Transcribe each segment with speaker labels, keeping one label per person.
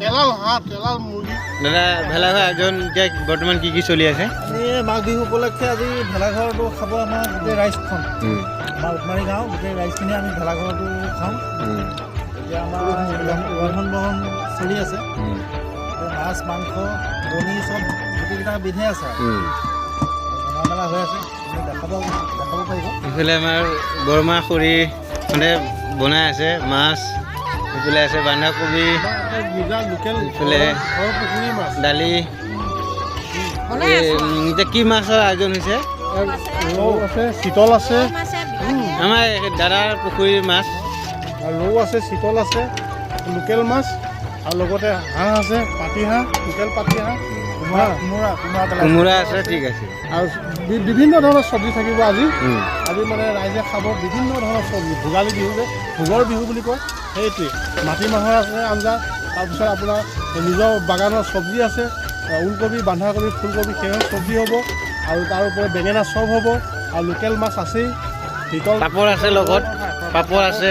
Speaker 1: তেলাল হাঁহ, তেলাল মুৰ্গী।
Speaker 2: দাদা, ভেলাঘৰ আয়োজন এতিয়া বৰ্তমান কি কি চলি আছে?
Speaker 3: আমি মাঘ বিহু উপলক্ষে আজি ভেলাঘৰটো খাব আমাৰ গোটেই ৰাইজখন, আমাৰ উদমাৰী গাঁও গোটেই ৰাইজখিনি আমি ভেলাঘৰটো খাওঁ। এতিয়া আমাৰ ৰন্ধন বহন চলি আছে। মাছ, মাংস, কণী চব গোটেইকেইটা বিধে আছে, বনোৱা মেলা হৈ আছে, দেখাব দেখাব পাৰিব।
Speaker 2: ইফালে আমাৰ বৰমা খুৰী মানে বনাই আছে মাছ, ইফালে আছে বন্ধাকবি, ইফালে দালি। এতিয়া কি মাছৰ আয়োজন হৈছে?
Speaker 1: ৰৌ আছে, চিতল আছে।
Speaker 2: আমাৰ দাদাৰ পুখুৰীৰ মাছ।
Speaker 1: ৰৌ আছে, চিতল আছে, লোকেল মাছ আৰু লগতে হাঁহ আছে, পাতি হাঁহ, লোকেল পাতি হাঁহ,
Speaker 3: কোমোৰা,
Speaker 2: কোমোৰা আছে। ঠিক আছে।
Speaker 1: আৰু বিভিন্ন ধৰণৰ চব্জি থাকিব আজি। আজি মানে ৰাইজে খাব বিভিন্ন ধৰণৰ চব্জি। ভোগালী বিহু যে ভোগৰ বিহু বুলি কয়, সেইটোৱে। মাটিমাহৰ আছে আঞ্জা, তাৰপিছত আপোনাৰ নিজৰ বাগানৰ চব্জি আছে, ওলকবি, বন্ধাকবি, ফুলকবি, সেইবোৰ চব্জি হ'ব। আৰু তাৰ উপৰি বেঙেনা চব হ'ব আৰু লোকেল মাছ আছেই, শীতল
Speaker 2: পাপৰ আছে, লগত পাপৰ আছে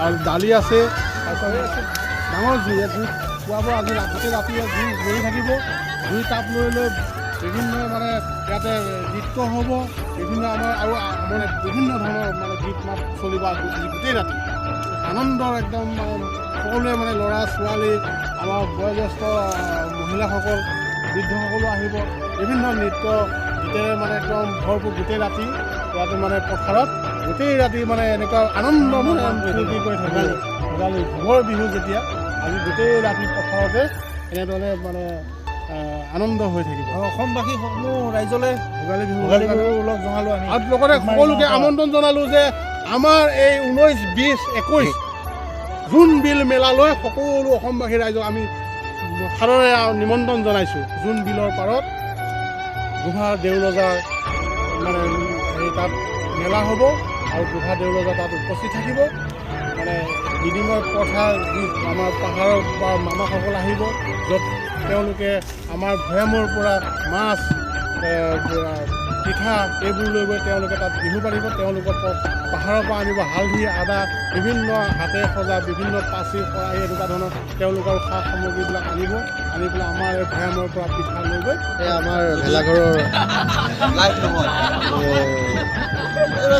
Speaker 1: আৰু দালি আছে। তাৰপিছত ডাঙৰ জুই, জুই খুৱাব আজি গোটেই ৰাতি জুই জ্বলি থাকিব। জুই তাপ লৈ লৈ বিভিন্ন মানে ইয়াতে নৃত্য হ'ব, বিভিন্ন আমাৰ আৰু মানে বিভিন্ন ধৰণৰ মানে গীত মাত চলিব গোটেই ৰাতি। আনন্দৰ একদম মানে সকলোৱে মানে ল'ৰা ছোৱালী, আমাৰ বয়োজ্যেষ্ঠ মহিলাসকল, বৃদ্ধসকলো আহিব। বিভিন্ন নৃত্য গীতেৰে মানে একদম ভৰপূৰ গোটেই ৰাতি ইয়াতে মানে পথাৰত গোটেই ৰাতি মানে এনেকুৱা আনন্দ মানে ফূৰ্তি কৰি থাকিব। ভোগালী ভোগৰ বিহু যেতিয়া আজি গোটেই ৰাতি পথাৰতে এনেধৰণে মানে আনন্দ হৈ থাকিব।
Speaker 3: অসমবাসী সমূহ ৰাইজলৈ
Speaker 1: ভোগালী বিহু,
Speaker 3: ভোগালী বিহু ওলগ জনালোঁ আমি।
Speaker 1: আৰু লগতে সকলোকে আমন্ত্ৰণ জনালোঁ যে আমাৰ এই 19, 20, 21 জোনবিল মেলালৈ সকলো অসমবাসী ৰাইজক আমি সাদৰে নিমন্ত্ৰণ জনাইছোঁ। জোনবিলৰ পাৰত গোভা দেউৰজাৰ মানে সেই তাত মেলা হ'ব আৰু গোভা দেউৰজা তাত উপস্থিত থাকিব। মানে বিনিময় প্ৰথা যি আমাৰ পাহাৰৰ পৰা মামাসকল আহিব, য'ত তেওঁলোকে আমাৰ ভৈয়ামৰ পৰা মাছ, পিঠা এইবোৰ লৈ গৈ তেওঁলোকে তাত বিহু পাতিব। তেওঁলোকৰ পাহাৰৰ পৰা আনিব হালধি, আদা, বিভিন্ন হাতে সজা বিভিন্ন পাচি, শৰাই এনেকুৱা ধৰণৰ তেওঁলোকৰ সা সামগ্ৰীবিলাক আনিব। আনি পেলাই আমাৰ এই ভৈয়ামৰ পৰা পিঠা লৈ গৈ
Speaker 4: এই আমাৰ ভেলাঘৰৰ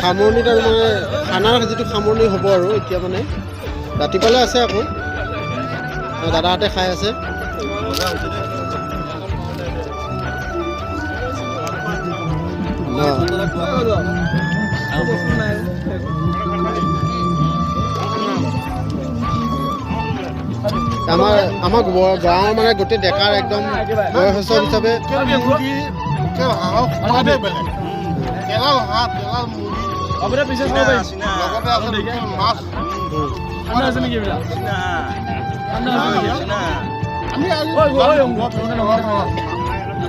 Speaker 4: সামৰণিত আৰু মানে খানাৰ যিটো সামৰণি হ'ব আৰু এতিয়া মানে ৰাতিপুৱালৈ আছে। আকৌ দাদাহঁতে খাই আছে। আমাৰ আমাৰ গাঁৱৰ মানে গোটেই ডেকাৰ একদম বয়সস্থ হিচাপে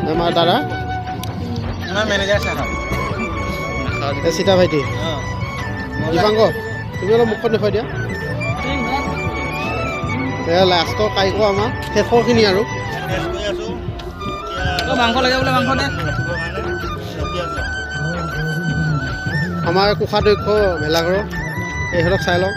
Speaker 4: আমাৰ দাদা সীতা ভাইটি দীপাংক, তুমি অলপ মুখত দেখুৱাই দিয়া। এয়া লাষ্টৰ কাৰিকৰ আমাৰ শেষৰখিনি আৰু আমাৰ কোষাধ্যক্ষ ভেলাঘৰৰ এইহঁতক চাই লওঁ।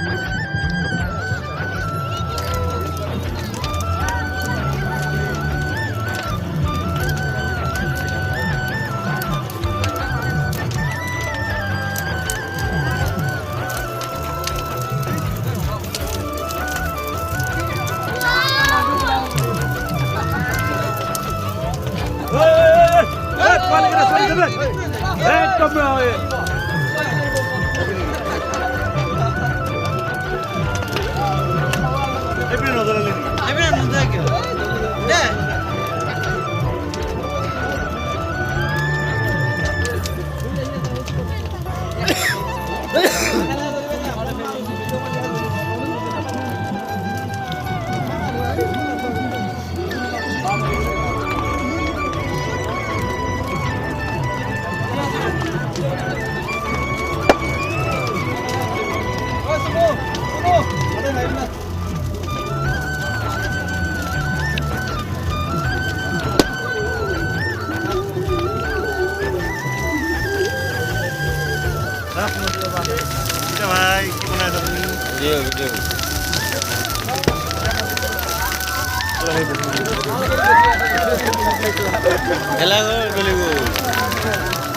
Speaker 2: ভেলাঘৰ জ্বলি গ'ল।